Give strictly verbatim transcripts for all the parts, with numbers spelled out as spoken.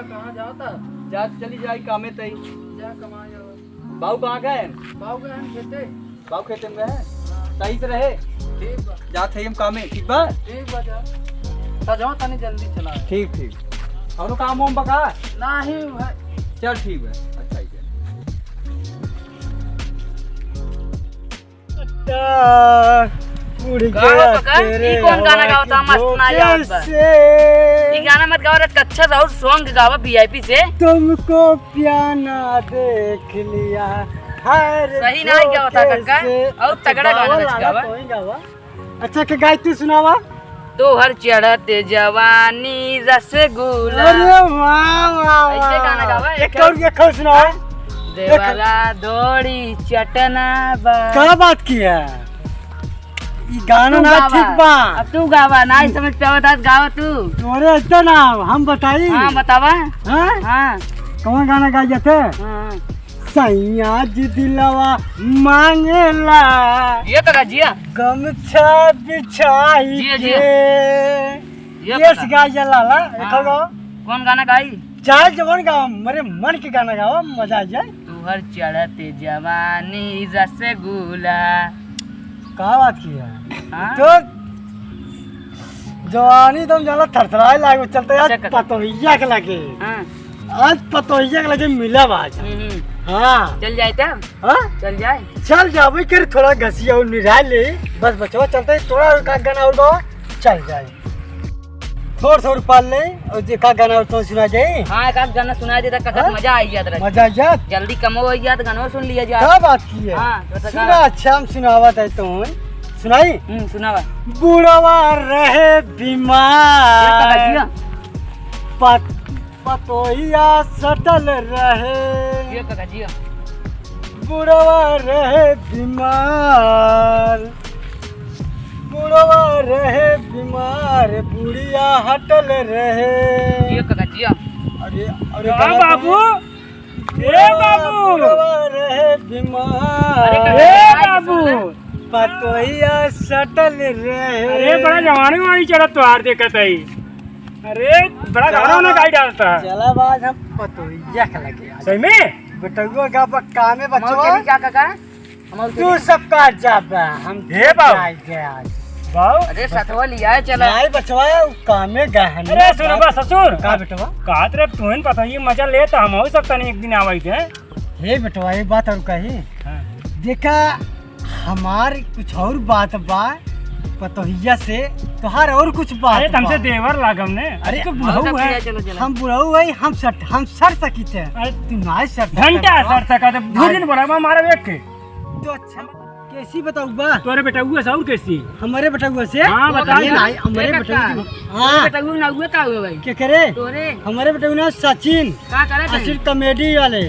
कहाँ जाता? जा, चली जाई कामे तई। जा कमाए जाओ। बाऊ कहाँ गए हैं? बाऊ गए हैं खेते। बाऊ खेते में गए हैं? हाँ। सही से रहे। ठीक बा। जात है हम कामे, ठीक बा? ठीक बा, जा। सजवा तनी जल्दी चला। ठीक, ठीक। औरो काम वाम बका? नाही, वह चल, ठीक बा। अच्छा, ठीक है। उड़ गया तेरे हवा के झोंके से। ई गाना मत गावा रे, कच्छा और song गावा VIP से। तुमको प्याना देख लिया, हाय रे सही नाही गावत है काका, और तगड़ा गाना गावा। अच्छा, के गाई तू सुनावा। तोहर चढ़त जवानी रसगुल्ला। अरे वाह, वाह, ऐसे वाह। गाना गावा, एक एक और, एक और सुनावा। हाँ? देवरा दौड़ी चटना बा। का बात किया? ई गाना तू ना गावा। ठीक बा। अब तू गावा, ना ही समझ पावत आज गावा तू। तोरे ऐसा ना, हम बताई। हाँ, बतावा। हाँ? हाँ। कौन गाना गाई जाते? हाँ। सैया जी दिलवा मांगेला ये तो जिया। गमछा बिछाई जिया, के। जिया। ये ये बता। गाई जा लाला, हाँ। एक और गाओ। कौन गाना गाई? चाहे जवन गाओ, मेरे मन के गाना गाओ, मजा आ जाए। तुहर चढ़त जवानी रसगुल्ला। का बात की है? हाँ? तो जवानी तुम जाला थरथराए लागो, चलते आज अच्छा, काका। पतोहिया के लगे। हाँ। आज पतोहिया के लगे मिला बा आज। हम्म, हम्म। हाँ। चल जाए तब? हाँ? चल जाए। चल जाबे कर, थोड़ा घसिया और निराय ले। बस बचवा चलते, थोड़ा और का गाना और गावा, चल जाए। थोड़ सा और पाल ले, और जे का गाना और तो सुना जाए। हाँ, एक आध गाना सुना दे, तो काका हाँ? मजा आई जात रहे। मजा आई जात? जल्दी कमो आई जात, गाना सुन लिया जाए। का बात की है? हाँ, तो सुना, गाना। अच्छा, हम सुनावा तय तो हूँ। सुनाई? हम्म, सुनावा। बुढ़वा रहे ये काका बीमार। जिया। पत-, पतोहिया सटल रहे। ये काका जिया। बुढ़वा रहे बीमार, बुढ़वा रहे बीमार, बुढ़िया हटल रहे। ये काका जिया। अरे, अरे हाँ बाबा, बाबू। ए बाबू। बुढ़वा रहे बीमार। अरे ए काका, बाबू। पतोहिया सटल रहे। अरे बड़ा जवानी वाली चढ़त तोहार देखत है। अरे बड़ा गाना ना गाई डालता है। चला आज हम पतोहिया के लगे आज। सही में? बेटुआ का बा कामे बचवा। क्या काका? तू सबका जाबा, हम हे बाबू। जाए, जाए आज। बाबू। अरे सतवा लिया है, चला। नहीं बचवा, उ कामे गहन अरे सुन बा ससुर। का बेटवा? कहत रहे तुहन पता ये मजा ले तो हम हो सकता नहीं एक दिन आवाई के। हे बेटवा, एक बात और कही। हाँ। देखा, हमार कुछ और बात बा, पतोहिया से तोहार और कुछ बात अरे तुमसे बा। देवर लागम ने। अरे, तू बुढ़ऊ है। चलो, चलो। हम बुढ़ऊ है, हम सट, हम सर सकित है। अरे, तू ना सर सकत घंटा बा। सर सकत है, दो दिन बोला, हमारा एक के। तो अच्छा, कैसी बताऊ बा? तोरे बेटउआ से और कैसी? हमारे बेटउआ से? हाँ, बता अरे दे। नहीं, हमारे ए बेटउआ काका, से। हाँ। तोरे बेटउआ ना हुआ का हुआ भाई? के करे? तोरे। हमारे बेटउआ ना सचिन। का करत है? असिल comedy वाले।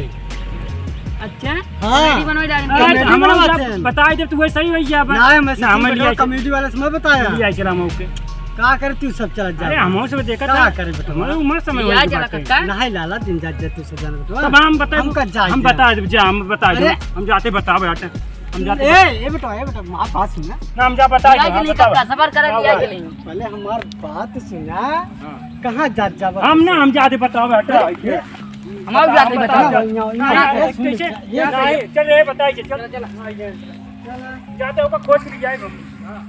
अच्छा? हाँ। Comedy बनवा जा रहे हैं। Comedy अरे, हम लोग बनाते हैं। बताए जब तू वैसा ही हो गया बस। ना, मैं ना, सचिन हमें बेटवा लिया comedy वाले से मैं बताया। लिया चला मौके। का करे तू सब चला जा। अरे, हम से देखा का था। करे बेटवा? हमारे उम्र समय लिया वाली चला बात है। काका। नहीं लाला, दिन जा, जा तू सब जाना बेटवा। तब हम बता, हम का जा, हम जा। बता दे, जा, हम बता दे। अरे। हम जाते बताओ बेटा। हम जाते ए, ए बेटा, ए बेटा, माँ बात सुन ना। ना, हम जा बताए, जाए के हम नहीं बताओ। करता, सबर करे, जाए के नहीं। पहले हमार बात सुना। हाँ। कहाँ जात जाबा? हम ना, हम जाते बताओ बेटा। ए, हम जाते बताओ। बताओ। ना, ना, ना, ना, कैसे? ये ना, सही। ये चल, ये बताइए, चल। चल, चल। जाते होगा, खोज के जाएगा। हाँ।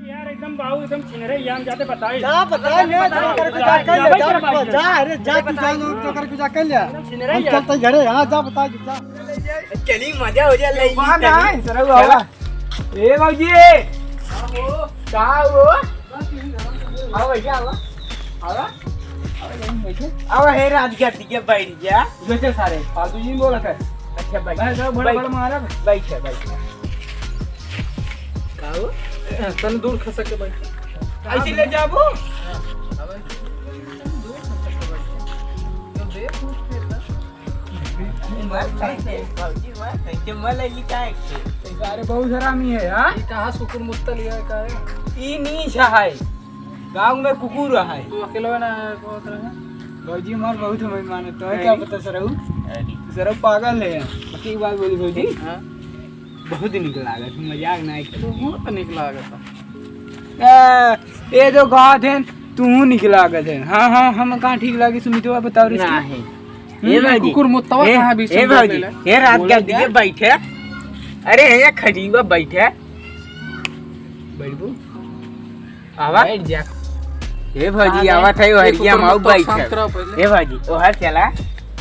यार, एकदम बाबू, एकदम छिनरे, ये हम जाते बताए। जा, बताए, ले, जा, जा, कर के जा, जा, कर ले, जा, जा, जा, जा, अरे, जा, तू जा, जा, कर के जा कर ले। छिनरे हम यार। चलते घरे, हाँ, जा, बताए, जा। चली, मजा हो जाए, ले, वहाँ ले, ना चली। है, सरऊ, आवा। ए, बाबूजी। का हो? आओ, भैया, आओ। आओ। आओ, यहीं बैठो। आओ, हे राजगद्दी के बैठ जा। बैठो सारे, फालतू जी बोला कर। अच्छा, बैठ। बैठ जाओ, बड़ा, बैठ। बड़ा मारा। बैठ, बैठ। का हो? तन दूर खसक के बैठ। ऐसे ले जाबो? हाँ, अब तन दूर खसक के बैठ। तो देख उठ के ना। मर खाई दे, भौजी मर खाई दे, मर लगी काहे के? ये सारे बहुत हरामी है, हाँ? ये कहाँ सुकुर मुत्ता लिया है, का है? ई नीच है, गाँव में कुकुर है। तू अकेले ना है, को तरह है? भौजी हमार बहुत हमें मानत है, नहीं। क्या पता सरऊ? अरे। सरऊ पागल है, पक्की बात बोली भौजी। हाँ। बहुत निक लागत, मजाक नहीं कर। तू बहुत निक लागत है। ए, ये जो गाँव थे, तू निक लागत है। हाँ, हाँ, हम कहाँ ठीक लागे सुमितवा, बताओ रे इसकी। नहीं। हम्म, ए भौजी, कुकुर मुत्तवा ए, कहाँ भी ए सुन भौजी, लेला? ए रात बोला गलती क्या? के बैठे। अरे, ए खड़ीवा बैठे। बैठबू? आवा। बैठ जा। ए भौजी, कहाँ गए? आवत है, ए ओहरिया कुकुर माऊ मुत्तवा, बैठे। शांत रहो पहले। ए भौजी, ओहर चला,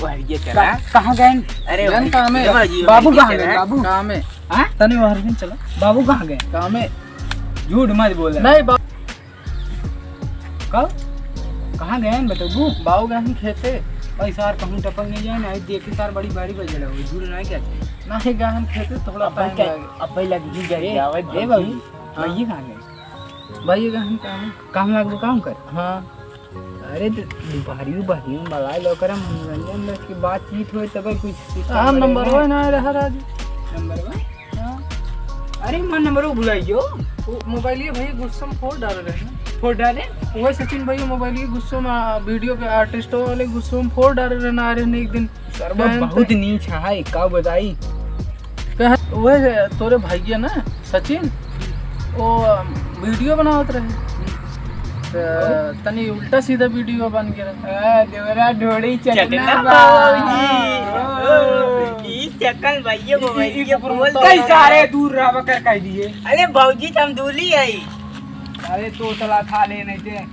ओहरिया चला। का-, कहाँ गए? अरे जान ओहरिया, कहाँ में? ए भौजी, बाबू ओहरिया कहाँ चला। गए? बाबू? कहाँ में? हाँ? तनी ओहर दिन चला। बाबू कहाँ गए? कहाँ में? झूठ मत बोल। नहीं, बा- का? कहाँ गए हैं बतबू? बाऊ गए हैं खेते। भाई सार कहूँ टपक नहीं जाए ना, देखे सार बड़ी भारी बजल हो, जुड़ ना क्या? नहीं गए हैं खेते, थोड़ा अब टाइम क्या? लगे। अब भाई लग ही जाए, ए, जावे ए भौजी। बाबू, हाँ। भैया कहाँ गए? भैया गए हैं काम। काम लागलो काम कर? हाँ। अरे तो दुपहरियो बहरियो में बलाए लो करे, मनोरंजन बस की बातचीत होए तबे कुछ system हाँ, बने नंबर ना। हो ना रहा राजू। नंबर हो? हाँ। अरे, मन नंबर वो भुलाई गयो। वो मोबाइल ये भैया गुस्सा में फोड़ डाल रहे हैं। फोड़ डाले? वही सचिन भैया मोबाइल ये गुस्सा में, आ, वीडियो के आर्टिस्टों वाले गुस्सा में फोड़ डाल रहे ना, आ रहे हैं एक दिन। सरवा कहन बहुत ते- नीच है, का बताई? कह, वह तोरे भैया ना, सचिन, वो वीडियो बनावत रहे। त तनी उल्टा सीधा वीडियो बन के रहे। आ, देवरा ढोड़ी चटना चटना बा। बाबूजी। ओ। ओ, ई चकल भैया, ई, ई, भैया ई बोल कुकुर कई सारे दूर रहबा कर कह दिए। अरे भौजी, त हम दूली आई। अरे तो चला खा ले नहीं ते।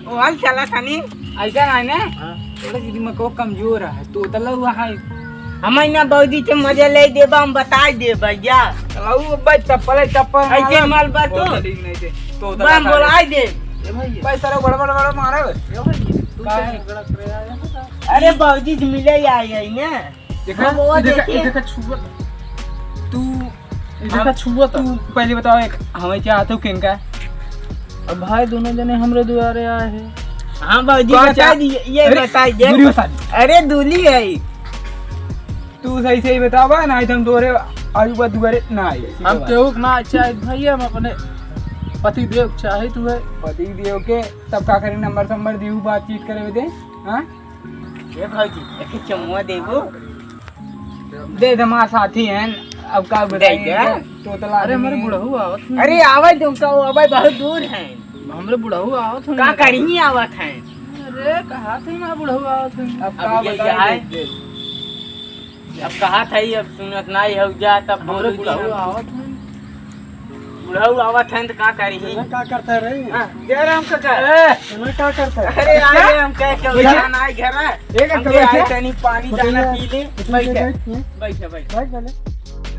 ओ, हाल चला खानी। ऐसा ना है ना? हाँ। थोड़ा सी दिमाग को कमजोर है, तो तला हुआ है। हम ना भौजी से मजा ले देबा, हम बता दे भैया। चला वो भाई चप्पल है, चप्पल ऐसे मारा। माल बा तो। बोल चली नहीं दे। तो तला बम खा ले। बोलाई दे। ए भैया। भाई सारा बड़ा, बड़ा, बड़ा मारा है। ए भैया, तू का तो है? झगड़ा करे आया है ना। अरे भौजी से मिले आई है ना। देखा, हाँ, वो ये देखा, देखिए। ये देखा छुआ। तू, ये देखा हाँ, छुआ था। तू पहले बताओ, एक हमें चाहत हो किनका? अब भाई, दोनों जने हमरे दुआरे आए हैं। हाँ, बाबूजी, कौन बता चा-, दी, ये अरे, बता दे। दूरी बता दी। अरे, दूली है। तू सही, सही बतावा, ना तो हम तोरे आजू बाजू दुआरे ना आए। सीधी हम बात। केहू के ना चाहे भाई, हम अपने पति देव के चाहे तू है। पति देव के, तब का करे, नंबर, संबर दिहू, बातचीत करे दे, हाँ? ए भौजी, एक चुम्मा देबू? दे दे, हमार साथी हैं, अब का दे बताई दे। इनके? तोतला अरे, हमरे आदमी। बुढ़ऊ आवत हैं। अरे, आवे दे उनका, वो आवे बहुत दूर हैं। हमरे बुढ़ऊ आवत हैं। का करही आवत हैं? अरे, कहा थे ना बुढ़ऊ आवत हैं। अब अब का ये बताई, जाए। दे दे। अब कहा था, अब सुनत नाई हो जा, तब हमरे बोलू जी बुढ़ऊ हम। आवत हैं। बुढ़ऊ आवत हैं त का करी? एतना का करता है रे? हाँ, जय राम काका। ए! एतना का करता है? अरे, आ गए हम कह के, भैया। भैया ना घर है। एक हम कहे कहे आए थे। तनी पानी भैया, दाना पी ले। इतना बैठे, बैठ, हम्म। बैठे, बैठे। बैठ पहले।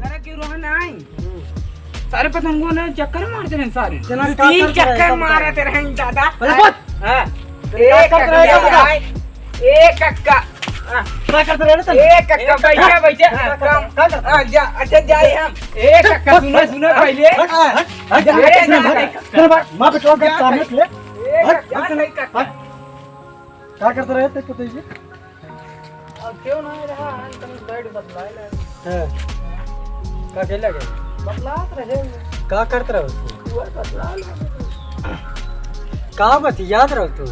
अरे, क्यों रोहन आई? हम्म। सारे पतंगों ने चक्कर मारते रहे सारे। एतना दो का तीन करता है चक्कर सबका? मारते रहे दादा। अरे, बस। हाँ। का एक करत रहे अक्का, का? एक अक्का। हाँ। का करत रहे रे तनी? एक अक्का, बैठा, बैठा। हाँ, का करत रहे? का करत रहे? हाँ, जा, अच्छा, जाए हम। एक अक्का, सुनो, सुनो पहले। हट, हट, हट, जा, हट, जा, हट, जा। हट, हट, माँ बेटवा का जा, सामने से। एक हट, अक्का, हट, एक अक्का। हट। का करत रहे ते पता ही? अब क्यों ना रहा, हम तनी बैठ बतलाए ले। हाँ। का खेला गए? बतलात रहे। का करत रहो तू? तू बतला ले। का बतियात रहो तू?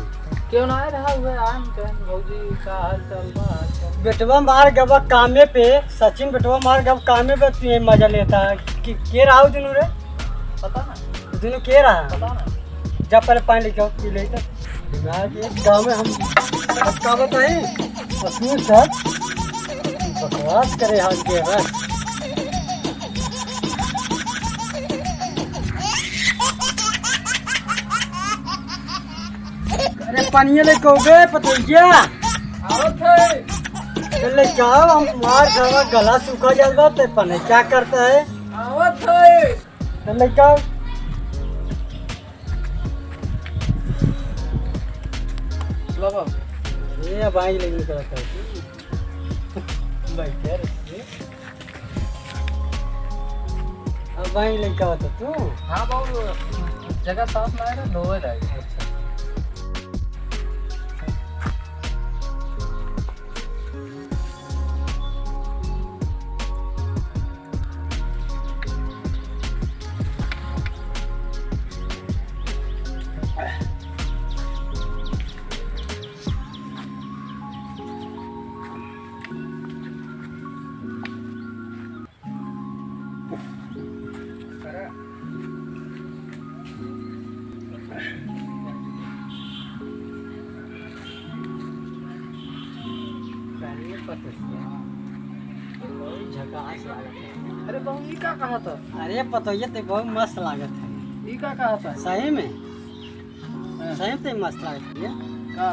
क्यों ना रहा हुए, आन कहन भौजी का हाल चाल बा, हाल चाल। बेटवा मार गवा कामे पे, सचिन बेटवा मार गवा कामे पे, तू ये मजा लेता है। कि, के रहा हो दुनू रे? पता ना। दुनू के रहा? पता ना। जा पहले पानी लेके आओ, पी ले तो। दिमाग एक गाँव में हम सबका बताए, ससुर सर बकवास करे हाथ के बस। अरे पानी लेके आओ बे पतैया। आवत है। तो ले जाओ, हम मार खावा, गला सूखा जात बा, ते पने क्या करता है? आवत है। तो ले जाओ। लो बाबू। ये अब आई लेने का रहता है। बैठ यार, ये। अब आई लेके आओ तो तू। हाँ बाबू, जगह साफ ना है ना, धोए लाए। अच्छा। ये पतोहिया, बहुत झकास लागत है। अरे बहू, ई का कहत है? अरे पतोहिया, ते बहुत मस्त लागत है। ई का कहत है? सही में? हाँ। सही में ते मस्त लागत है। का?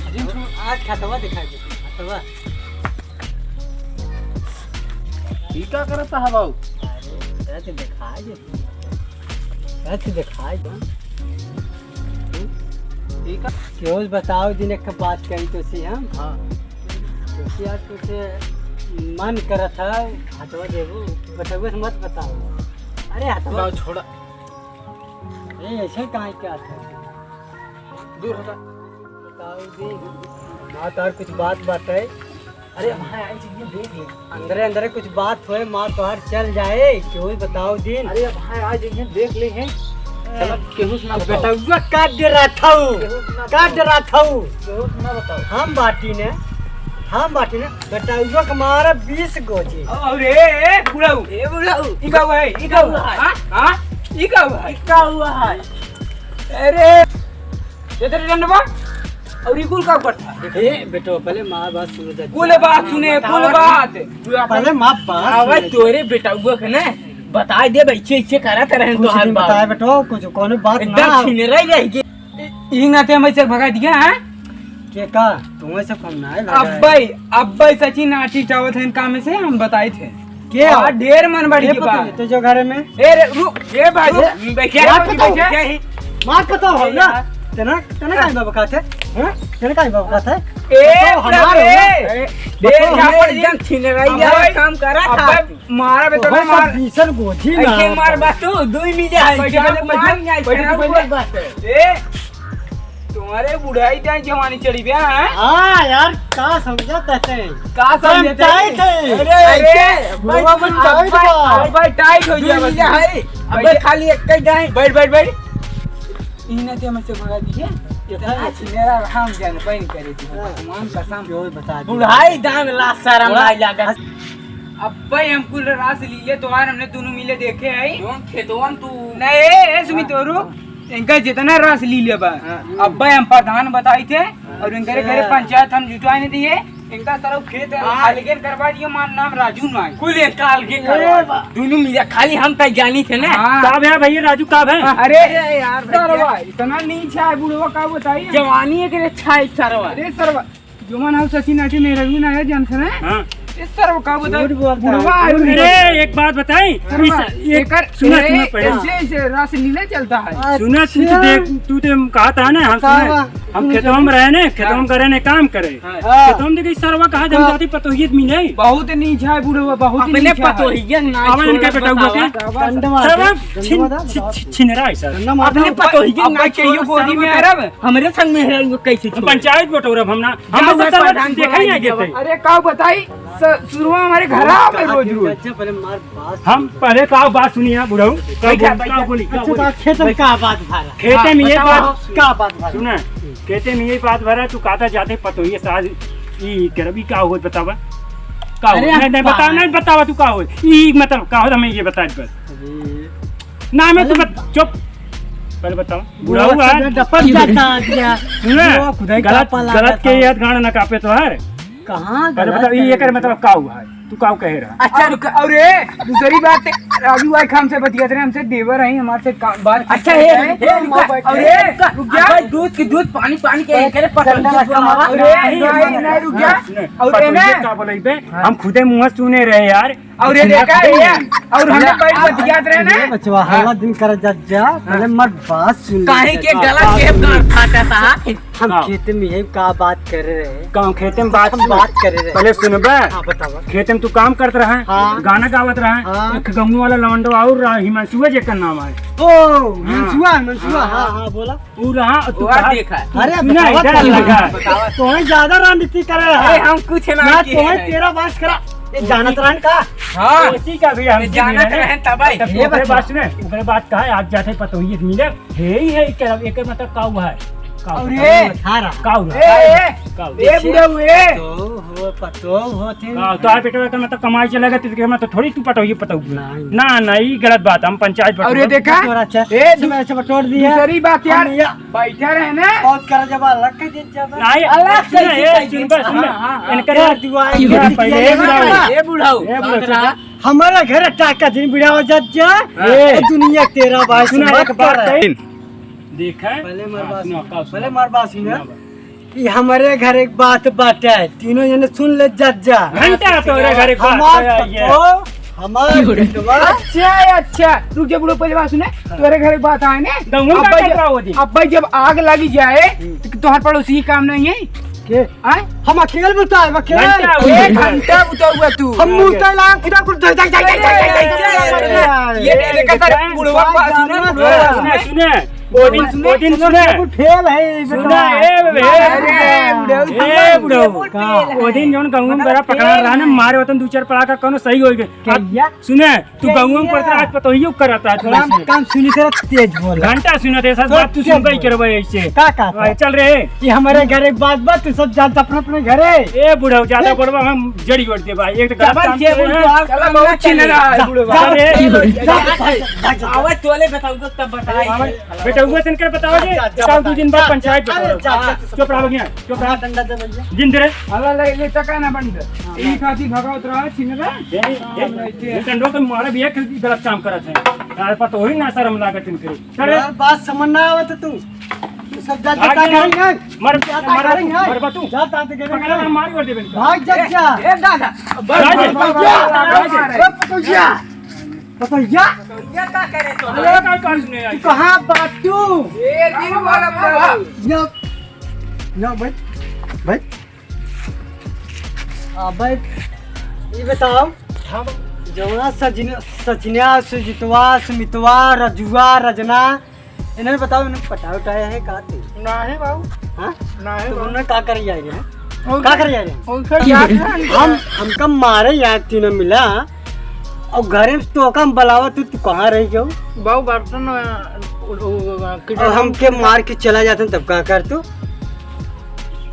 अरे आज खतवा दिखाई दे, खतवा। ई का करत है बाबू? अरे, तोरा तो दिखाई दे। तोरा तो दिखाई दे। ई का? केहू बताओ दिन एक बात कही तो सी हम। हाँ। तो सी आज कुछ मन करत है, हटवा देबू, बटुआ से मत बताओ। अरे हटवा। बताओ, छोड़ा। अरे ऐसे काहे क्या था? दूर हटा। बताओ जी। हाँ, तो और कुछ बात बात है? अरे भाई, आई चीजें देख ले। अंदरे अंदरे कुछ बात होए, माँ तोहार चल जाए, केहू बताओ दिन। अरे भाई, आज इन्हें देख ले हैं। ए, चलो, केहू से ना बताओ। बेटउआ का डरात हऊ? केहू से ना का बताओ। डरात हऊ? केहू से ना बताओ। हम बाटी ने, हम बाटी ने, बेटउआ के मारा बीस गोजी। अरे, ए, बुढ़ऊ। ए, बुढ़ऊ। ई का हुआ है? ई का हुआ है? हाँ? हाँ? ई का हुआ है? ई का हुआ है? अरे, ये तेरे डंडवा? और ई कुल का ऊपर था? ए, बेटो, पहले माँ बात सुनो जा। कुल बात सुने, कुल बात। पहले माँ बात अबे सुनो। तोरे बेटउआ के ना, बताइ दे, ऐसे, ऐसे करत रहन कुछ तोहार दिन बाप। बताए बेटो, कुछ कोनो बात एकदम ना। छिनरा ही रह गए। ई नाते हम ऐसे भगा दिया, हैं? के का? तुम्हें से फोन ना है, लगा है। अब्बे, अब्बे सचिन आटी चावत हैं काम से, हम बताए थे। के आ, हो? ढेर मन बढ़ के गई बा। पता है, तो जो घरे में ए रे, रुक, ए भाई, रुक, ए, बैठे, मार बैठे, पता बैठे। हो, मार पता हो ए ना? यार। तेना, तेना काहे बाबू कहते? हैं? तेना काहे बाबू कहते? ए, बताओ, हमार हो ना? ए, ए, बताओ, झापड़ हमें एकदम छिनरैया अबे, काम करा था। अबे, मारा बे, तो तोरा सब मार। बीसन गोजी ऐसे ना। मार बस तू, दुई मिले है, बैठे, क्या बैठे, मार बैठे, नहीं, बैठे, क्या बैठे। बोल बस। ए, तुम्हारे बुढ़ाई टाइम जवानी चढ़ी बे, हैं? हाँ यार, का समझत हते? का समझत हते? टाइट है। अरे, अरे, ऐसे, बुढ़वा मन टाइट बा। अबे टाइट हो गया बस। है। अबे बैठ। खाली एक ही जाए। बैठ, बैठ, बैठ। इन्हें ते हमसे भगा दिए। इतना छिनेरा हम जान पाइन करे थी। हाँ। भगवान कसम। क्यों बता दिया? बुढ़ाई दान ला शर्म थोड़ा आई लागत। अब्बे हम कुल रास लीले तोहार हमने दोनों मिले देखे है। कौन खेतवन तू? नहीं, ए, ए, सुमित, हाँ। रुक। इनका जितना रास लीले बा, हाँ। अब्बे हम प्रधान बताई थे हाँ। और इनके घरे अच्छा। पंचायत हम जुटाए नहीं दिए। इनका सरव खेत हाँ। अलगे करवा दिए, मान नाम राजू ना है। कुल इनका अलगे ए करवा बा। दिए। दोनों मिले, खाली हम तक जानी थे ना। हाँ। का भे भैया राजू का भे? अरे अरे यार भैया। सरवा, इतना नीच है बुढ़वा, का बताई? जवानी एक रे छाई सरवा। अरे सरवा, जो मन हम सचिन आटी मेहरवी ना है, जान से ना? हाँ। इस सर का बता, झूठ बोलता है, बुढ़वा है, झूठ बुढ़वा। बोलता है। अरे, एक बात बताई, हाँ। इस, एक, एकर, सुना, ए, सुना पहले। ऐसे, ऐसे रास लीला चलता है। सुना, तू तो अच्छा। देख, तू तो कहा था ना, हम का सुने, बा? हम सुनो, खेतवा में सुनो। रहे ने, खेतवा में हाँ। करे ने, काम करे। हाँ। हाँ। खेतवा में देखी, सरवा कहा, का? जनजाति पतोहियत मिले। बहुत नीच है बुढ़वा, बहुत अपने नीच है। पतोहियत ना अब इनके छोड़त बेटा हुआ बतावा। के? डंडवा सरवा दे, छिन-, डंडवा दे, छि-, बताओ। छि-, छिनरा है सर। डंडवा अपने दे। पतोहियत अब ना कहियो छोड़त गोदी में सरवा। अरब। हमरे संग मेहरारू कैसे हम छोड़े? पंचायत बटोरब हम ना, हम का तो हुआ सरवा प्रधान देखा ही बोला नहीं जी देते। अब? अरे का बताई, स-, सुरवा हमारे घर आवे रोज रोज। अच्छा, पहले मार बात हम सुन। पहले का बात सुनी है बुढ़ऊ, का बैठा, बोल-, बैठा। का बोली, का अच्छा, बोली? तो खेत में का बात भरा? खेते में हाँ, ये बताओ। बात, का बात भरा? सुना, खेते में ये बात भरा, तू कहता जाते पतोहिए साज ई करबी का होत बतावा? का होत? अरे नहीं, नहीं, अब्बा। बतावा, नहीं बतावा, तू का होत? ई मतलब का होत, हमें ये बता दे बस। अरे। ना, मैं तो मतलब बत-, चुप। पहले बताओ। बुढ़ऊ बुढ़ऊ है। है। डपट जाता है क्या? सुन ना, बुढ़ऊ खुदाई गलत, का पाला गलत रहता के है। याद गाना ना कापे तो हर। कहाँ पहले गलत बताओ, ये है? एकर मतलब का हुआ है? तू का कहे रहा? अच्छा, और, रुक। और ए, दूसरी बात, राजू भाई हमसे बतियात रहे, हमसे देवर है, हमारे से का-, बात अच्छा, ए, ए, रुक, और ए, रुक जा। अबे दूध की दूध, पानी, पानी के, एक करे पतंग डंडा दूध बनावा। अरे, नहीं, नहीं, नहीं, रुक जा। सुन, और ए पतंग ना। का बोले बे? हाँ। हम खुदे मुंह सुने रहे यार। और ये देखा है, ये, और हमने बैठ बतियात रहे ना। ये बचवा, हाँ। हल्ला दिन कर जा, जा, हाँ। पहले मत बात सुन ले, काहे के जा। गला के गांठ फाटा था? हम हाँ। खेत में यही का बात कर रहे हैं। काम खेते में बात, हम बात कर रहे हैं। पहले सुनबे। हाँ, बतावा। खेते में तू काम करत रहा, हाँ। गाना गावत रहा, हाँ। एक गंगू वाला लवंडो और रहा, हिमांशु जेकर नाम है। ओ, हाँ। हिमांशु, हिमांशु, हाँ, हाँ, हाँ। हाँ, बोला। उ रहा, तू वो कहा, देखा है। अरे, सुना, बतावा इधर तो लगा। बतावा। तोहे ज्यादा रणनीति करे रहा। अरे, हम कुछ ना ना, किए तोहे हैं। तेरा बास करा। ये जानत रहन का? हाँ। उसी का भी हम ये जानत रहन तब आई। तब ये ओकरे बच्चा। बात सुने, ओकरे बात कहा, आज जाते पतोहिए मिले। हे ही है, एक, एक मतलब का हुआ है? का हुआ? अरे। का हुआ? ए, ए, का हुआ? ए, बुढ़ऊ, ए। तो वो पतोह होत है। हाँ, तो आ बेटा, एकर मतलब कमाई चलेगा, तो एकर मतलब थोड़ी तू पटोही पटोही। नहीं। ना, ना, ई गलत बात, हम पंचायत और ये बटोही। देखा? तोरा अच्छा, ए, अच्छा, दू-, अच्छा, बटोर दिया। दूसरी बात यार, हम या- बैठा रहे ना। और कर जब अलग कर दे जब। नहीं, अलग सुन, कर ए, दे सुन, बस सुन। हाँ, हाँ, हाँ। इनकर यार, दुआ ये है। पहले, ए बुढ़ाऊ। ए बुढ़ाऊ, ए बुढ़ाऊ, बात रहा। हमारा घर टाका दिन बुढ़ाऊ जब जा, हाँ। ए, दुनिया तेरा भाई सुन, से एक बात बात कर। कही। देखा? पहले हमार हाँ, बात सुनो, सुन। का सुनो? पहले हमार बात सुनो। सुनो। कि हमरे घर एक बात बाटे, तीनों जने सुन ले जज जा। घंटा तोरे घर एक बात हमार आया है। पतो, हमार बेटवा। अच्छा, अच्छा, रुक जा बुढ़ऊ, पहले बात सुने। तोरे घर एक बात आए ने। गहुम का अब्बा कटवा जब, वो दिन। अब्बा जब आग लगी जाए, हम्म। तो तोहर पड़ोसी काम नहीं है? के? आए? हम अकेले बुताए, अकेले। घंटा वो एक दिन। घंटा बुता हुआ तू। हम मुंह तय लांग, किधर कुछ धक, धक, धक। ये, ये देखा था, बुढ़वा बात सुने, बुढ़वा बात सुने। सुने, सुने। ओ दिन, ओ दिन सुने। फेल है, सुने, ए, ए, अरे, बुढ़ऊ, ए, बुढ़ऊ। का? ओ दिन जौन गहुम गरा पकड़ा रहा ना, मारे वतन दू चार पड़ाका कोनो सही होई गए। क्या अब भैया? सुने, तू क्या गहुम भैया? पर आज पतोहियो करता है थोड़ा थोड़ा से। काम सुनी, थोड़ा तेज बोल। घंटा सुनत है, सब तो बात तू तेज सुनबे ही बोल। करबे ऐसे। का, का, का? चल रे। ये हमारे घर एक बात, बात तू सब जानता अपने, अपने घरे। ए बुढ़ऊ, ज्यादा ए? बोलबा हम जड़ी ओढ़ दे भाई। एक तो गलत जबान काम से करे बोल, हैं। तो आप चला, काम बहुत ना चिल्ला रहा है, जा, बुढ़ऊ। जा, अरे, जा, जा, जा, जा, जा। आवाज तोले बताऊंगा तब बताई। बेटा, हुआ तनकर बताओ जी। जा, जा, बताओ, दू दिन बाद पंचायत अरे, बताओ। जा, जा, जा। चुप रहो भैया, चुप रहो। डंडा दे भैया। जिंद रे। अल्लाह ले, ले टका ना बंद। ई खाती भगावत रहा, छिन रहा। ये, ये, ये डंडो के मारे भी एक गलत काम करत है। यार, पता होई ना शर्म लागत इनके। चल रे। यार, बात समझ ना आवत तू। तू सब जा, भाग जा, जा। करेंगे। मर, जा, मर, करेंगे। मर बा तू। जा, जा, करेंगे। पकड़ ले, मारी और दे बेटा। भाग जा, ए, जा। ए, दादा। भाग जा। भाग जा। ए, पतोहिया। पतोहिया। पतोहिया का करे तो? अरे, का कर सुने तू आई? कहाँ बाटू? ए, दिन वाला बाबा। या, या, भाई, भाई। आ, भाई, ये बताओ। हाँ, भाई। जौना सजिन-, सचिनिया, सुजितवा, सुमितवा, रजुआ, रजना, इन्हें बताओ, इन्हें पटाया उठाया है का तू? नाही बाबू। हाँ? नाही तो बाबू। उन्हें का करी जाए रे? उनका, का करी जाए रे? उनका याद है। हम, हमका मारे यार तीनों मिला, और घरे में तो का बुलावा तू, तू कहाँ रही जाऊ? बाबू बर्तन, अ, उ, उ, उ, और किचन हमके मार के चला जाते तब का कर तू?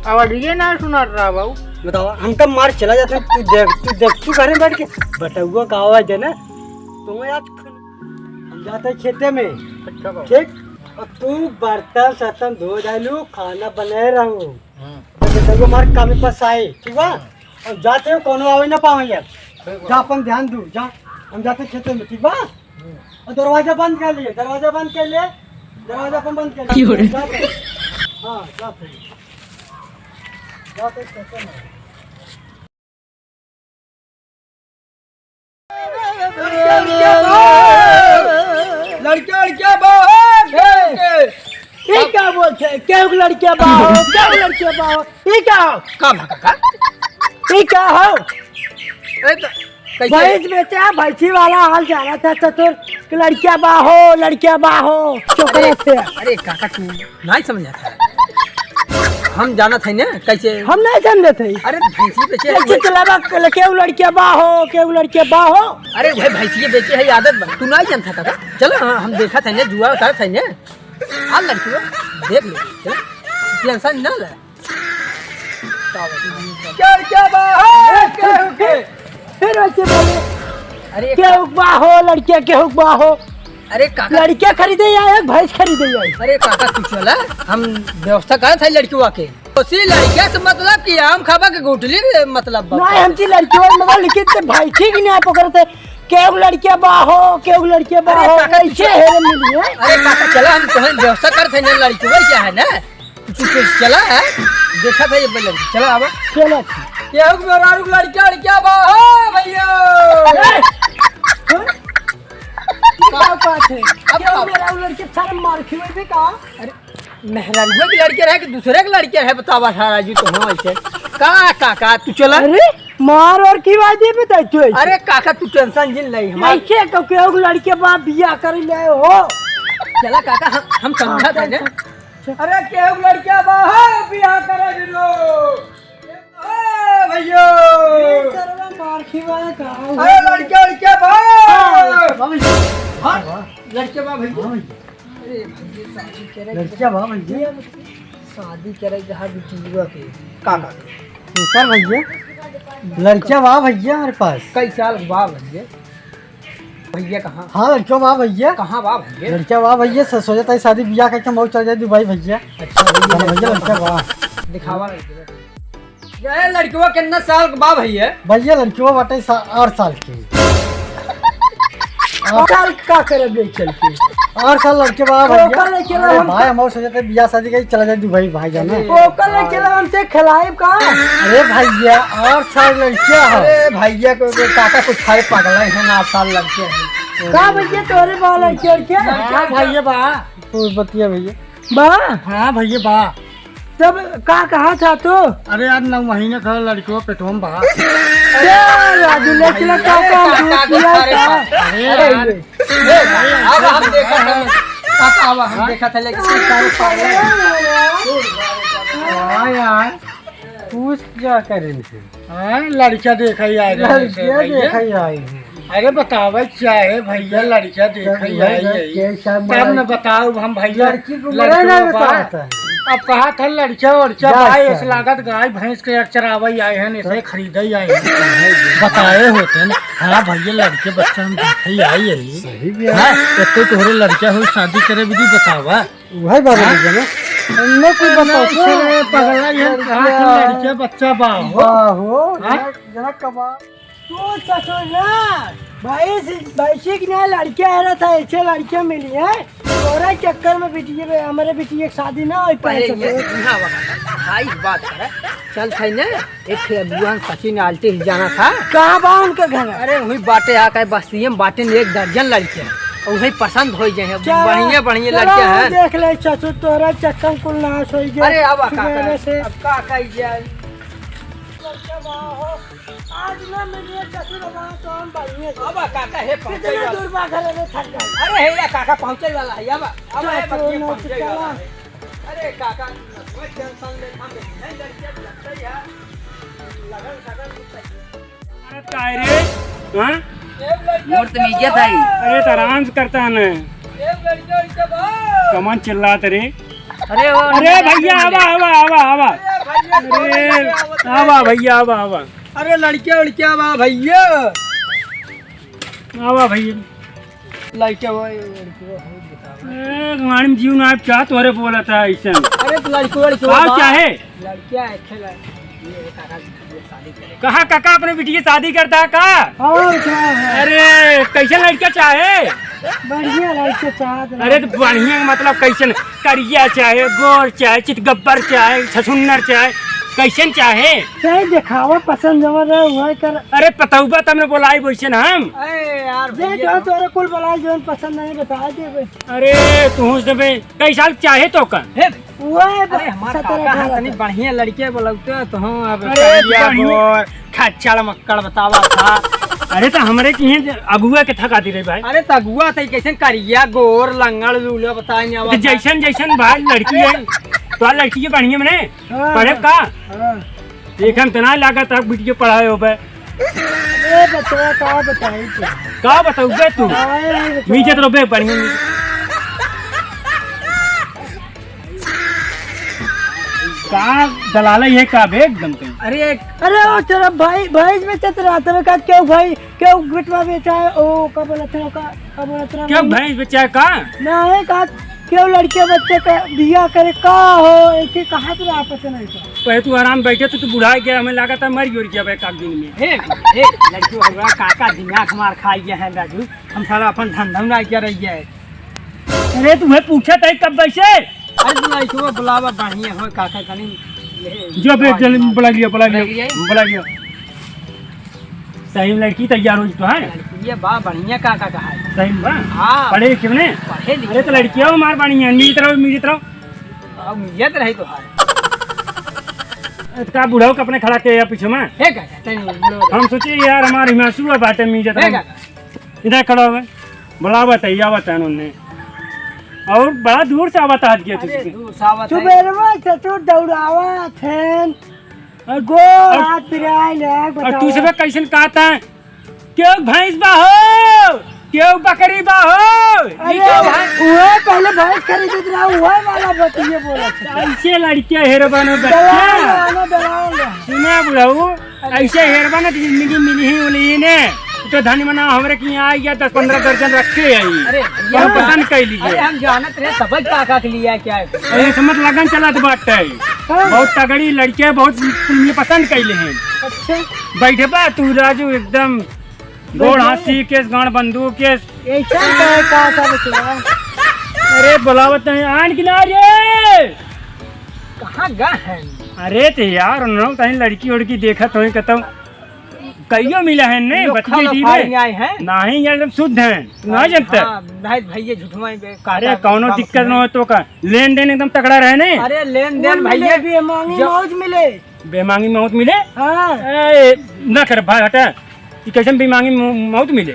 आवाज ये ना सुना रहा बाबू। बताओ, हमका मार चला जाते तू देख, तू देख, तू घरे में बैठ के बटुआ का आवाज है ना, तुम्हें याद हम जाते खेते में। अच्छा बाबू। ठीक? और तू बर्तन सर्तन धो डालू, खाना बनाए रहू। हम्म। तो देखो हमारे काम में पास आए, ठीक बा? हम्म। और जाते हो कोनो आवे ना पावे यार। ठीक बा। जा अपन ध्यान दू, जा। हम जाते खेते में, ठीक बा? हम्म। और दरवाजा बंद कर लिए, दरवाजा बंद कर लिए, दरवाजा अपन बंद कर लिए। क्यों रे? जाते। हाँ, जाते। जाते खेते में। लड़के, लड़के बाहर, लड़के। ये क्या बोलते हैं? क्यों लड़के बाहर? क्यों लड़के बाहर? ये क्या हो? का भा काका? ये क्या हो? ए, तो कैसे? भैंस बेचे, भैंसी वाला हाल जाना था चतुर। लड़किया बा हो, लड़किया बा हो, चोकरा अरे, से। अरे काका, तू नहीं समझा था। हम जाना था ना कैसे। हम नहीं समझे थे। अरे भैंसी बेचे कैसे हैं। चलावा, केहू लड़किया बा हो, केहू लड़किया बा हो। अरे भाई, भैंसी बेचे है, आदत बा। तू नहीं जानता था का? चलो, हाँ, हम देखा था ना, जुआ उतारा था ना। आ लड़किया, देख ले, चलो, टेंशन ना ले। क्या, क्या बा हो? केहू के? फिर वैसे बोले, अरे केहू बा हो, लड़किया केहू बा हो? अरे काका। लड़किया खरीदे या एक भैंस खरीदे या? अरे काका, कुछ वाला, हम व्यवस्था करत है लड़किया के। उसी लड़किया से मतलब कि आम खाबा के गुठली के मतलब बा। नहीं, हम की लड़किया मतलब लिखित से भाई ठीक नहीं आप करते। केहू लड़किया बा हो, केहू लड़किया बा अरे हो, काका, कैसे हेरे मिली है? अरे काका, चला हम तोहन व्यवस्था करत है ना लड़किया क्या है ना? तू, तू, तू चला, हैं? देखा था ये पहले। चला, आवा। चला। केहू के मेहरारू के लड़किया, लड़किया बा, हो भैया। ए! हाँ? क्या बात है? अब केहू का? मेहरारू लड़के सारे मार खिलाए थे का? अरे, मेहरारू के लड़के रहे कि दूसरे के लड़के रहे, बतावा सारा जी तो, हाँ, ऐसे। का, का, का, तू चला। अरे, मार और की बात ये बताई तू ऐसे? अरे काका, तू टेंशन जिन ले, हमार ऐसे तो केहू के लड़के बा बियाह कर ले हो। चला काका, हम, हम समझा था ना। अरे केहू लड़किया बा हो, बियाह करे दिलो। ए भैया। ए सरवा मार खिवाए का हो? अरे लड़किया, लड़किया बा। हाँ, हाँ। लड़किया बा भैया। हाँ भैया। अरे भैया, शादी करे लड़किया बा भैया। शादी करे जहाँ बिटिया के। का, का? तू कर भैया। लड़किया बा भैया हमरे पास। कई साल के बा भैया? भैया कहाँ? हाँ, लड़किया बा भैया। कहाँ बा भैया? लड़किया बा भैया, स-, सोचत है शादी बियाह करके हम चल जाए दुबई भैया। अच्छा भैया, भैया, लड़किया बा। दिखावा लड़किया। ए, लड़किया कितना साल के बा भैया? भैया, लड़किया बाटे सा-, आठ साल की। आठ साल का करब ले चल के? आठ साल लड़के बा तो भैया। ओकर लड़के ला अरे हम भाई, हम सोचत है बियाह शादी करी चला जाए दुबई भाई जाना। अरे ओकर लड़के ला हमसे खिलाइब का? अरे भैया, आठ साल लड़किया है। अरे भैया को, को काका कुछ खाए पागल है ना, आठ साल लड़के हैं। का भैया तोरे बा लड़के लड़के? हाँ भैया बा। तू बतिया भैया। बा? हाँ भैया बा। तब का कहा था तू? अरे यार, नौ महीने का लड़को पेटों में बा। क्या राजू, ले चला काका, दूध पिया था। अरे अरे यार। ये, ये, अब हम देखा था, काका, अब हम देखा था, लेकिन तू सारे पागल है। हाँ यार, पूछ क्या करें इनसे? हाँ, लड़का देखा ही आए रहे लड़का भैया। देखा ही आए हैं। अरे बतावे चाहे भैया, लड़का देखा ही भैया, आई है। के सब तब न बताओ हम भैया, लड़की को लड़का बड़ा ना बा। बताता है। अब कहा था लड़का वड़का जा भाई, साहब। इस लागत गाय भैंस के चरावे आए हैं, इसे खरीदे ही आए हैं। बताए होते ना, हाँ भैया, लड़के बच्चा हम देखे ही आई है। सही भी है। हाँ, तो कोई तोहरे लड़का हो शादी करे विधि बतावा। वही बाबा हाँ? जी ने। हमने कुछ बताओ ना, तो। इसे पगला ये लड़किया। कहा था लड़के बच्चा बा हो। बा हो, हाँ? जना, जना कबा। तू ससुर ना, भाई से, भाई से कि ना लड़किया आ रहा था, ऐसे लड़किया मिली है। तोरा चक्कर में बिटिया, हमारे बिटिया की शादी ना हो पाए पहले ये ससुर। यहाँ बता, भाई बात करे। चल था ना, एक ठे अगुआ सचिन आल्टी ही जाना था। कहाँ बा उनके घर? अरे वही बाटे आ के बस्ती में बाटे ने एक दर्जन लड़के हैं। और वही पसंद हो गए हैं। चला, बढ़िया, बढ़िया चला, लड़के हैं। देख ले ससुर, तोरा चक्कर कुल नाश हो गया। अरे अब का सुबह करे? से। अब का कही जाए? लड़का बा हो। आज ना मिलिए ससुर बा तो हम बढ़िया से। अब का कहे पहुंचे कितने वाला? दूर बा घर में थक गए। अरे हे या काका पहुंचे वाला है। अब, अब चल, है तो बच्चे ना पहुंचे चला। वाला है। अरे काका, कोई टेंशन ले, हम हैं लड़के लगते ही है। लगन, लगन लगते ही है। अरे ताई रे, हाँ? मोर तो मिर्जा था ही। अरे तो आराम से करता है ना। कमन चिल्लात रे। अरे वो अरे भैया, आवा, आवा, आवा, आवा। अरे भैया, अरे, आवा भैया, आवा, आवा। अरे लड़के, लड़के आवा भैया। आवा भैया। लड़के वो, लड़के वो, बहुत बताओ। ए, गाड़ी में जीव ना आए, क्या तोरे बोला था ऐसे? अरे तो लड़के, लड़के का बा। चाहे? लड़किया है, खेला। ये काका की बिटिया शादी करे। कहाँ काका अपने बिटिया शादी करता है का? हाँ, क्या है? अरे, कैसन लड़का चाहे? बढ़िया लड़का चाहत रहे। अरे, तो बढ़िया का मतलब कैसन? करिया चाहे, गोर चाहे, चितगब्बर चाहे, छछुन्नर चाहे, कैसन चाहे? चाहे देखावा पसंद जवन रहे, वही कर। अरे, पतौबा तमने बोलाई वैसे ना हम। अरे यार, दे भैया जो तो तोरे कुल बोलाई, जवन पसंद नहीं बता दे बे। अरे, तू से बे, कई साल चाहे तो का? हे, वो है अरे हमार सत्रह काका है, अठारह तनी साल। बढ़िया लड़के बोलौते तो हम अब अरे करिया बढ़िया। गोर, खच्चड़ मक्कड़ बतावा था। अरे तो हमरे की हैं अगुआ के थका दी रे भाई। अरे तो अगुआ तो कैसे करिया गोर लंगड़ लूलो बताए नहीं तो आवत। जैसन जैसन भाई लड़की है, तो लड़की के बढ़िया मने हाँ, पढ़े का? हाँ। एक हम तना लागत है बिटिया पढ़ाए हो बे। ए बचवा का बताई तू? का बताऊ बे तू? आए रे बचवा। मीजत रहो बे बढ़िया। का दलाला ये का बे एकदम कहीं? अरे, अरे, ओ तेरा भाई, भाई में चत रहा था, का क्यों भाई, क्यों बिटवा बेचा है? ओ, का बोला था, का, का बोला था क्यों भाई? भैंस बेचा है का? ना है का, क्यों लड़के बच्चे का बिया करे का हो, ऐसे कहा तो आपस में ऐसा। पहले तू आराम बैठे तो तू बुढ़ा गया, हमें लगा था मर गिर गया भाई काक दिन में। हे, हे, लड़कियों हो गया, काका दिमाग मार खा गया है राजू, हम साला अपन धंधा ना किया रही है। अरे तुम्हें पूछा था कब वैसे? अरे तो लड़कियों को बुलावा बढ़िया हो काका कनी। ये जो बे, चल, बुला लिया, बुला लिया, बुला लिया। बुला लिया। सही में लड़की तैयार हो तो है? लड़की ये बा बढ़िया काका कहा है। सही में बा? हाँ। पढ़े लिखे में? पढ़े लिखे अरे तो में। लड़कियां हमार बढ़िया, मिलत रहो, मिलत रहो। अब मिलत रही तो है। ए, तो का बुढ़ऊ के अपने खड़ा के या पीछे में? हे काका, तनी बुढ़ऊ। हम सोचे यार हमार हिमांशु बाटे मिलत हे रहो। काका। इधर खड़ा हुआ। बड़ा बताइए, आवत है उन्हें। और बड़ा दूर से आवत आज गया अरे, तुझसे। दूर से आवत है। सुबेरवा से तू दौड़ावत है। और, गोड़ और, हाथ पिराइल है, और बताओ। तू सबे कैसन कहता है? क्यों भैंस बा हो? केउ बकरी बा हो? अरे, ई केउ है? उहे पहले भैंस खरीदत रहा, उहे वाला बतिये बोला था। ऐसे लड़के हेरबा न बच्चा। दलाल है, ना दलाल है। सुना बुढ़ऊ, ऐसे हेरबा न तो जिंदगी मिली ही उली ने। तो धनी मना हमरे के यहाँ आई गया, दस पन्द्रह दर्जन रखे है। अरे, कौन पसंद कर लीजिए? अरे, हम जानत रहे, सब काका के लिए क्या है? अरे, समझ लगन चलत बाटे। हाँ। बहुत तगड़ी लड़के, बहुत तुम पसंद कैले हैं। अच्छा। बैठे बा तू राजू एकदम गोड़ हाथी केस, गांड बंदूक केस। ऐसा का है, का, का बचवा? अरे, बुलावत नहीं, आन किनारे। कहाँ गा है? अरे, ते यार, उन्होंने कहीं लड़की उड़की देखत होई, कहता हूँ, कहियो मिला है, नहीं, लोग बतिये खाना दी खा में। आए हैं। नहीं, यार, एकदम शुद्ध है, तू नहीं जानता। हाँ, नहीं, भैया, झूठ में बे-, अरे, काटा कौनो बाबा दिक्कत खाना। ना हो तो का, लेन देन एकदम तगड़ा रहे ने। अरे, लेन देन, कौन मिले भैया, भी है, मांगी जो मौज मिले। बेमांगी मौत मिले? हाँ। ए, ना कर भाई, हटा। ई कैसन बेमांगी मौ-, मौत मिले?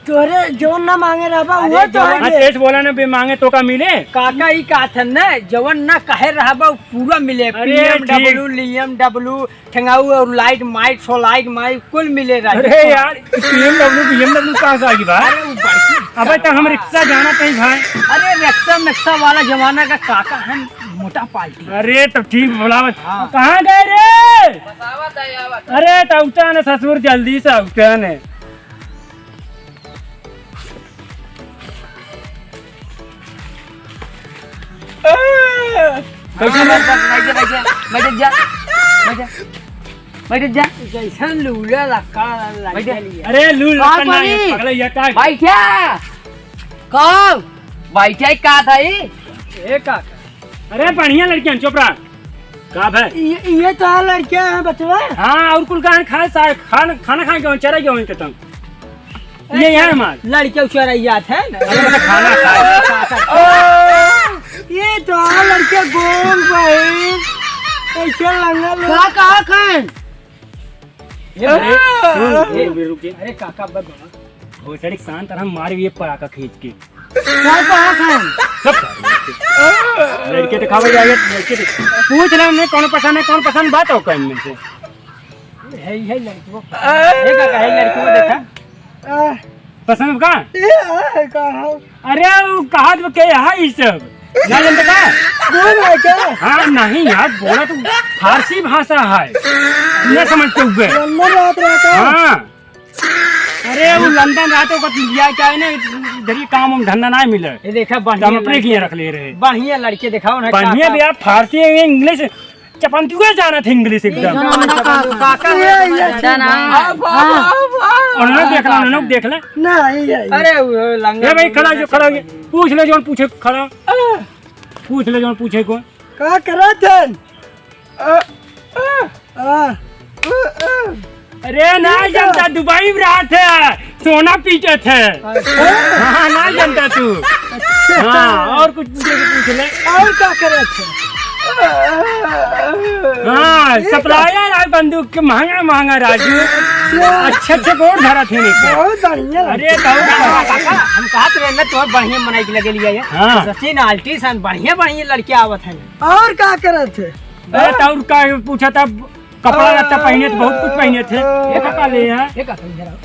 तोरे जौन ना मांगे रहबा, अरे, वो तो जौन है। हाँ, तेज बोला ना, बेमांगे तो का मिले? काका ई कहत है ना, जवन ना कहे रहबा, वो पूरा मिले। अरे, पी एम डब्ल्यू, ठीक। ली एम डब्ल्यू, ठेंगाऊ और light, might, so light, might, कुल मिले रहे। अरे यार, P M W, B M W कहाँ से आ गई बा? अरे, वो बाइक अबे, तो हम रिक्शा जाना कहीं भाई। अरे, रिक्शा, मिक्सा वाला जमाना का काका है। मोटा पार्टी। अरे, तब ठीक बोला बस। हाँ। कहाँ गए रे? बस आवत है, आवत है। अरे, तो उठा ने ससुर, जल्दी से उठा ने। कैसे हाँ, बस, बस, बैठ जा, बैठ जा, बैठ जा, बैठ जा, बैठ जा। जैसन लूला लक्का लग बैठ जा। गया। अरे, लूला कहाँ लक्का नहीं है, पगला, ये का है? बैठ जा। कौन? बैठे का था ई? ए काका। अरे बढ़िया लड़कियां, चुप रहा। का भाई? ये, ये तो लड़कियां हैं बचवा। हाँ, और कुल कहाँ खा, सा-, खान-, खाना खाए के, चरा के वहीं खत्म। ये यहाँ हमार। लड़के चरा याद है ना? अरे मतलब खाना खाए। ये तो लड़के गोल भाई। ऐसे लंगा लोग। का, का खाएं? ए, अरे, सुन, ए, रुक, रुक, रुक। अरे काका, अब बस। भोसड़ी के शांत रह, मार ये पड़ाका खींच के। का कहा खान? सब लड़के दिखावे जाए, लड़के दिख-, पूछ रहे हमने कौन पसंद है, कौन पसंद बात हो कहीं में से। है, है लड़की। ये का कहे लड़की को देखा? आ, पसंद का? ये है का है? अरे वो कहा तो के है ई सब? ना जानते का? बोल रहा है क्या? हाँ, नहीं यार, बोला तो फारसी भाषा है। ये समझते हुए। लंदन रात रहता है। हाँ। अरे वो लंदन रहते ओकर लिया क्या है ना, इधर ही काम हम धंधा ना मिले। ये देखा तो हम बढ़िया अपने लड़के। किए रख ले रहे। बढ़िया लड़के दिखाओ ना बढ़िया काका। भैया, फारसी, इंग्लिश, चपंतिया जाना था इंग्लिश एकदम। ये जमाना का काका ये, ये अच्छा ना। हाँ, हाँ, हाँ। उन्होंने देख ला, उन्होंने देख ला। नहीं, ये, ये। अरे वो लंगा ए भाई, खड़ा जो, खड़ा हो जा। पूछ ले जौन पूछे, खड़ा। पूछ ले जौन पूछे को। का करत हन? आ, आ, आ। अरे, ना ये जानता, तो दुबई में रहा था, सोना पीटे थे। अच्छा। हाँ, ना जानता तू। अच्छा। हाँ, और कुछ पूछे तो पूछ ले। और का करे थे? हाँ, ये तो सप्लायर है बंदूक के, महंगा, महंगा राजू। अच्छा। अच्छे, अच्छे गोड़ धरा थे नहीं तो। बहुत बढ़िया। अरे, तो काका, हम कहत रहे ना, तो बढ़िया बनाई के लगे लिया है। हाँ। सचिन आल्टी सन बढ़िया, बढ़िया लड़के आवत हैं। और का करत है? अरे, तो और का पूछा था? कपड़ा लत्ता पहने थे, बहुत कुछ पहने थे। ये का ले है? ये का पहने रहो?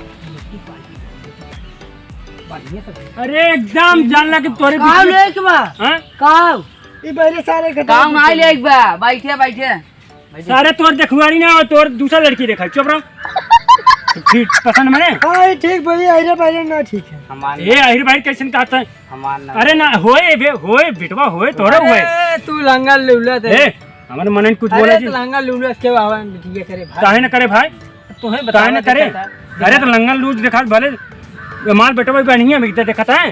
बढ़िया सब है। अरे एकदम जान ला कि तोरे का बीच में लेके बा? हाँ? का? ई बहरे सारे खत्म काम कर आई दे। ले एक बा, बैठे, बैठे, बैठे। सारे तोर देखुआरी ना हो, तोर दूसरा लड़की देखा, चुप रहो। फिर पसंद मने? हाँ, ये ठीक भाई, अरे पहले ना ठीक है। हमार ये ना। अहिर भाई कैसन कहता है? हमार ना। अरे ना, होए बे, होए बेटवा, होए तोरा अरे, होए। तू लंगा लूला दे। ए, हमरे मनन कुछ अरे, बोला जी। तो लंगा लूला के बाबा में बिटिया करे भाई। काहे न करे भाई? तुम्हें काहे न बतावा करे? देखा था। अरे, तो लंगा लूज देखा भले, ये माल बेटवा बढ़िया मिलते देखा था।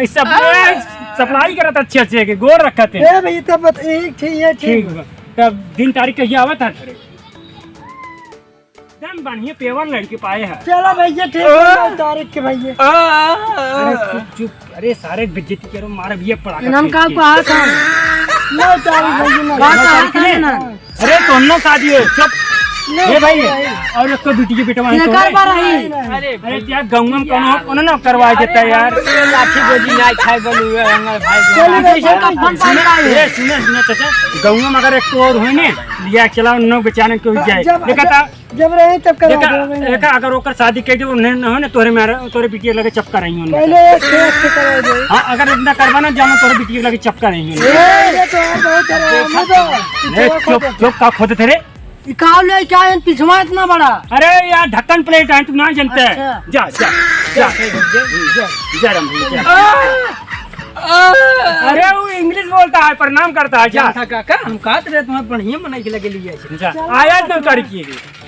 इस सब आ। सप्लाई करत अच्छे अच्छे के, गोर रखत है। ए भाई, तब बत-, एक ठीक है, ठीक। ठीक बा। तब दिन तारीख कहिया आवत है घरे? एकदम बढ़िया पेवर लड़के पाए है। चलो भैया, ठीक है, नौ तारीख के भैया। अरे चुप, चुप। अरे सारे बेइज्जती करो, मार भैया पड़ाका इनाम फेंक का के। कहा था? नौ तारीख भैया, नौ का कहा तारीख था के। इनाम? अरे दोनों शादी हो, चुप। ए भाई, और एक तो बिटिया बेटवा है तो केकर है। बा रही? अरे अरे क्या गौवा में कौनो, कौनो ना करवा देता है यार। लाठी गोली ना खाए बोलू, हमारे भाई। चल, कैसे कब फंस पाए? ए, सुना, सुना चाचा, गौवा में अगर एक तो और होए ने, लिया चलाओ, नौ बेचारे के हो जाए। जब, लेकिन जब, ता-, जब रहे तब करा देखा, दो, वही। देखा, अगर ओकर शादी कर दे, उन्हें ना हो ना, तोरे मारे, तोरे बिटिया लगे चपका रही हूँ। पहले एक टेस्ट करा दे। हाँ, अगर इतना करवाना, जानो तोरे बिटिया लगे चपका रही हूँ। ए, ये तो यार बहुत है, देखा, हम तो ए, चुप, चुप, का खोदे थे रे? ई का ले क्या है पिछवा इतना बड़ा? अरे यार, ढक्कन प्लेट है, तू ना जानते। अच्छा। जा, जा, जा। जा, जा, जा, राम भैया, जा। आ, आ। अरे, वो इंग्लिश बोलता है, प्रणाम करता है, जा। जानता काका, हम कहत रहे तुम्हें बढ़िया बनाई के लगे लिए। जा। आया तो कर किए।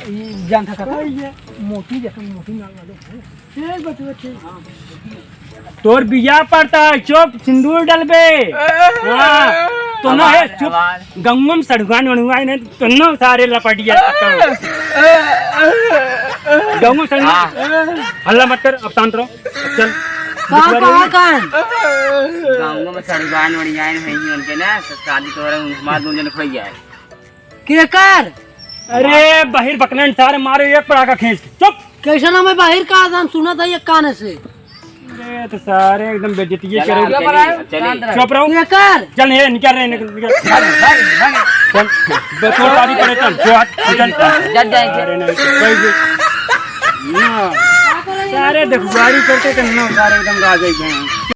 ई जानता काका, वही है। मोती देखो, मोती नाल वाले हैं। ठीक बा, ठीक बा, ठीक। तोर बियाह पड़ता है, चुप, सिंदूर डलबे। हाँ, तो ना है, आवाज, चुप। आवाज। गंगम सड़ुआन वड़ुआन है, तो ना सारे लपटिया। गंगम सड़ुआन। हाँ। हल्ला मत कर, अब शांत रहो। चल। कहाँ, कहाँ, कहाँ? गाँव में सड़ुआन वड़ुआन है ही उनके ना, तो शादी तो हमारे दो जन खोई जाए। केकर? अरे, बहिर बकनन सारे मारो एक पड़ाका खींच के। चुप। कैसे ना मैं बहिर का आजान सुना था एक कान से। अरे, तो सारे एकदम बेइज्जती चल, करो। चल, चल, चल। चुप रहो। केकर? चल, ये निकल रहे, निकल, निकल। भाग, भाग, भाग। चल, बस और शादी करे, चल, जो हाथ, चल। जट जाएंगे। अरे, नहीं, तो कोई भी। ना। सारे देखुआरी करते थे ना, सारे एकदम राजा ही हैं।